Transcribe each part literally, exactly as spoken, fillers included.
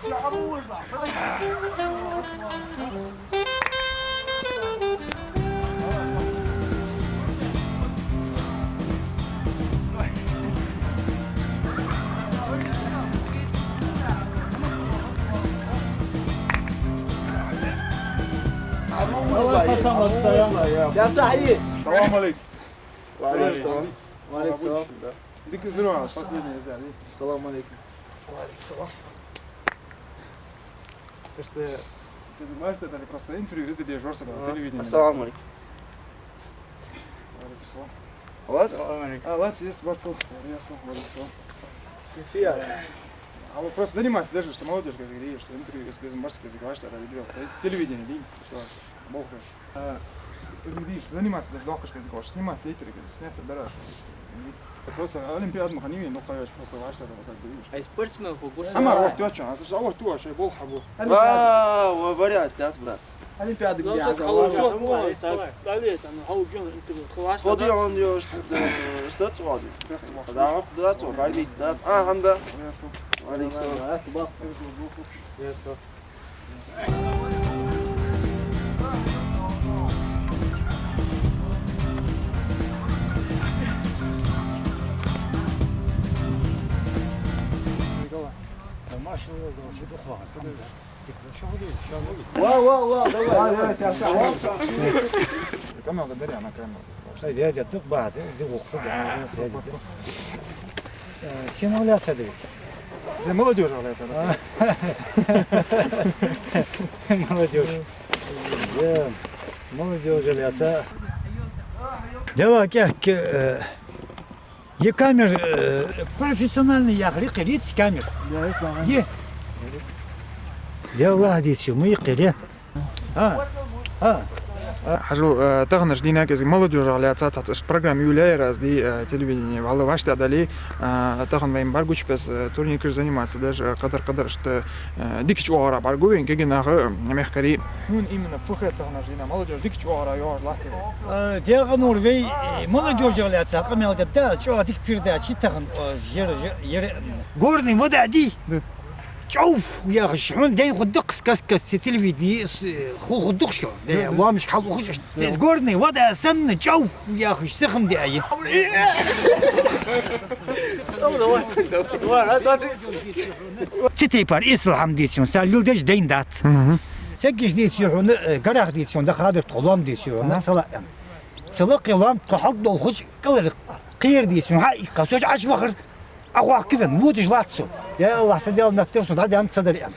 يا صاحبي. السلام عليكم. وعليكم السلام. وعليكم السلام. Дика здорово, последний, да. السلام عليكم. وعليكم السلام. Просто, ты знаешь, это просто интервью везде деш ворса, да, телевидение. السلام عليكم. وعليكم السلام. Вот. السلام عليكم. А, ладно, есть, баркал. Я сам, вот, сам. Фиа. А вы просто заниматься даже, что молодежь, как говоришь, что интервью, если без морских, говоришь, тогда видео. Телевидение, да, что? Болхаш. А, из видишь, заниматься даже долхаш, как говоришь, снимать литеры, говоришь, снять, да, раз. Просто олимпиад ма хани, ну, конечно, просто важно, да, вот так, видишь. А спортсмен фу, больше. Ама, вот, точно, а слушай, а вот ты вообще болхабу. А, ва, вариант, да, брат. Олимпиада. Ну, где так, я хорошо. Давай, давай. Давай, там, хау, где он, ты, классно, да? Ходи, он, ё, что, э, что ты, ладно? Да, вот, да, вот, парни, да. А, хам, да. Ясно. Парни, что? Ясно. Ва, ва, ва, давай, давай, давай. Камера, дари, она камера. Ай, я, я, ты, ба, ты, ты, ух, ты, да, я, я, я. Э, симуляция, да ведь? Да, молодёжь, молодёжь, да. А. Молодёжь. Да, молодёжь, молодёжь. Дело как, э, е камер, э, профессиональный яхар, е камер. Да, е камер. Е. Дело здесь, мы их. А, а, а. Хьажал, э, таханарча дийнахьа кӀезига молодёжах лаьца цхьацца программа юлаяьр аз, ди, э, телевидение, валла вӀаштӀехьадале, э, тахан вайна бӀаргагучабесса, э, турникаш заниматься деш, э, кхыдар-кхыдар иштта, э, дикача оагӀорахьа бӀаргагу вайна кагий нах, э, мехкарий. Хьона именно фу хет таханарча дийнахьа молодёжь дикача оагӀорахьа йоагӀаш латтар? Э, декъа нур вай, э, молодёжах лаьца къамаьл де да, чӀоагӀа дика передача тахан, э, ер, ер, ер, горный вода ди. Да. Чӏов яхаш, хьона дайна хургда-кх каст-каста телевидени, с-, хул хургда-кх шо. Да, да. Вамашка хьалухаш, цец горный вода санна чӏов яхаш, сиха ма дий. Цу тайпара эсала хӏама дийцар хьона, цар леладеш дайна дац. Мгм. Сагиш дийцар хьона, э, гарах дийцар хьона, дахадар тхо лоам дийцар хьона, ага, сала аьнна. Цу лакхе лоам тхо хьалдолхаш, кӏалхара кхера дийцар хьона, хьа иккха, со чу Ӏочувахар. Ӏохоахка вена, водаш латт со. Я АллахӀ, са Даьла меттера сона дӏаденнад цадар аьнна.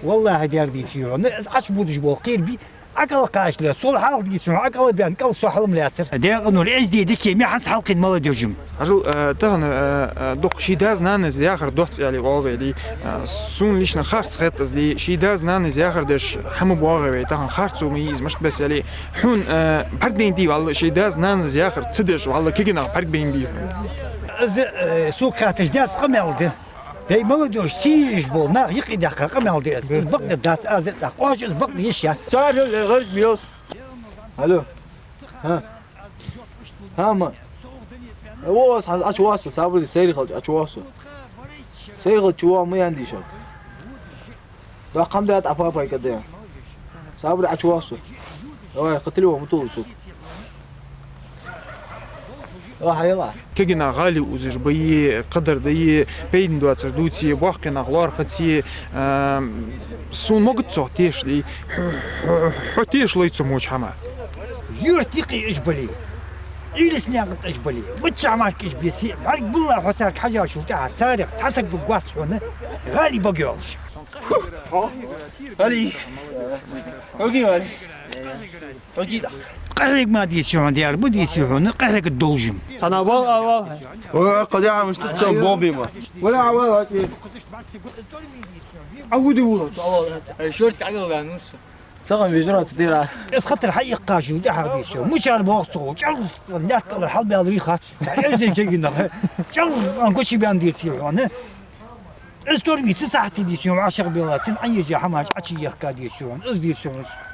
Валлахӏи, дер дийцар хьона, из Ӏочубодаш бола кхера бий, Ӏокӏалхача ле, цул хьалха дийцар хьона, Ӏокӏалбаьнна кӏал со хьалам лаьцар. Декъа нур, эздий дика ма хьанца хьалкхийна молодёжь ма. Хьажал, э, тахан, э, э, дукха ший дас-нанас яхар доц аьле оал вай, ди, э, сона лично харц хет из, ди, ший дас-нанас яхар деш хӏама боагӏа вай, тахан харцо ма йий из, мишта бесса аьле, хьона, э, бӏаргадайнадий, валла, ший дас-нанас яхар ца деш, валла, кагий нах бӏаргабайнабий хьона? Из, э, сога хаьттача, дас къамаьл да. Вай молодёжь, ца езаш бола нах юкъе даьккха къамаьл да из. Из бакъда дац, аз а тӏаккха. Оаш из бакъда йиш яц. Цар хьо, э, гӏарж мелс. Алло. Хӏа. Хӏа, ма. Э, во, ас хьа-, Ӏочувоагӏа со, сабар де, сайре хилча Ӏочувоагӏа со. Сайре хилча чувоагӏа ма ян дийшад. Доккха хӏама даьд Ӏа папай каден. Сабар де, Ӏочувоагӏа со. Давай, кхы телефон ма тохалу сога. Давай, хьайла. Кагий нах гӏали узаш бе, кхыдар де, пайдана доацар дувце, боккхий нах лоархӏаце, а, сона могац цох тешал, хьо, хьо, хьо тешал лой цу моча хӏама. Юрта юкъе уж бале, Илиснаькъан тӏа уж бале, миччахьа мара уж беце, бӏаргабилла хьо царга хьежачул тӏехьагӏа, царех цхьа саг гургвац хьона гӏали бага йолаш. Хьо? Гӏали. Хьоги гӏали. Хьоги да. Къахьега ма дийцар хьона, дер ба дийцар хьона, къахьега долаш ма. Хьанна вал, а вал. О, кхы дӏа мишта цун бомби ма. Вала, а вал, а ти. А вуди вула, а вал. Ай, шортка ӏагал ва, ну со. Сагӏа вижара ца дира. Из хатар хьаиккхачул тӏехьагӏа дийцар хьона. Мичара бохцо, чӏал, лаьтта кӏалара хьалбаьлар хац. Эздий кагий нах. Чӏал, ан гучибаьнна дийцар хьона. Из тормица сахьте дийцар хьона, вӏашагӏбелла, цун ӏаежа хӏамаш ӏочуехка дийцар хьона, из дийцар хьона.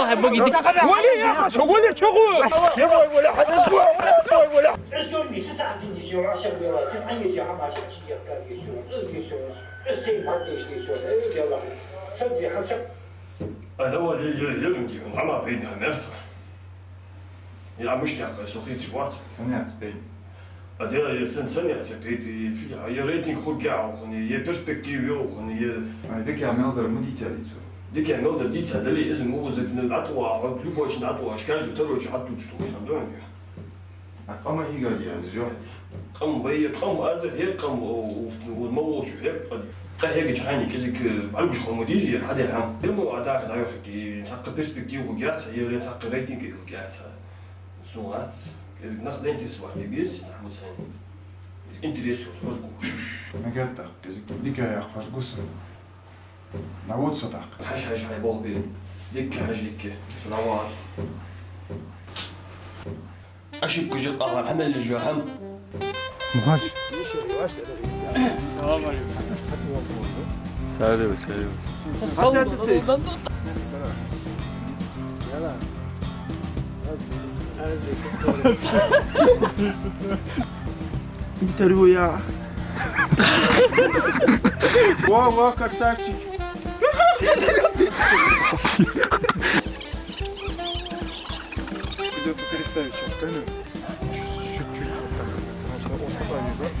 Вале, я, вале, чего? Давай, вале, хьадас, вале, вале. Из дунен чу сагӀа динча, шоаш шоаш вела, цун Ӏан еза хӀама шоаш чу ехка гешур, из гешур, из сей маддеш гешур, э, Далла. Сади хьан саб. Ай, давай, е, е, еринги, хӀама пайда хьамерца. Я муштяха, со хеташ вац. Санац пей. А де, е сан, санац пей, фи, е рейтинг хургья ухуни, е перспектива я ухуни, е. Ай, дика мел дар ма дийцадий цо. Дика мел дар дийцадале, из ма узак не дӀатӀаваха, любой чин дӀатӀаваха, каждый второй чин хьаттуц, что там, да? А къам хьийгадий аз, йо? Къам вай, къам аз, е къам, о, о, о, ма волчу, е къам. Къахьегача хьайна кӀезига, э, бӀаргагуш хӀама дийзар, хьаде хӀама. Дермо а даха дӀайохки, цхьаккха перспектива хургьяц, е цхьаккха рейтинг хургьяц. Сона лац, кӀезига нах заинтересовать е беза цхьа хӀамаца. Из интерес хьожаргва. Мегад тӀаккха, кӀезига дика яха хьожаргва сона. ДӀавода со тӀаккха. Хьажа, хьажа, хьай болх бе. Дика хьажа, дика. Салам алейкум. Ошибка жи къахар, хьа мел лежа хӀама. Мухаж. Салам алейкум. Интервью я. Во, во, красавчик. Придётся переставить сейчас камеру. Чуть-чуть. Потому что он пока не даст.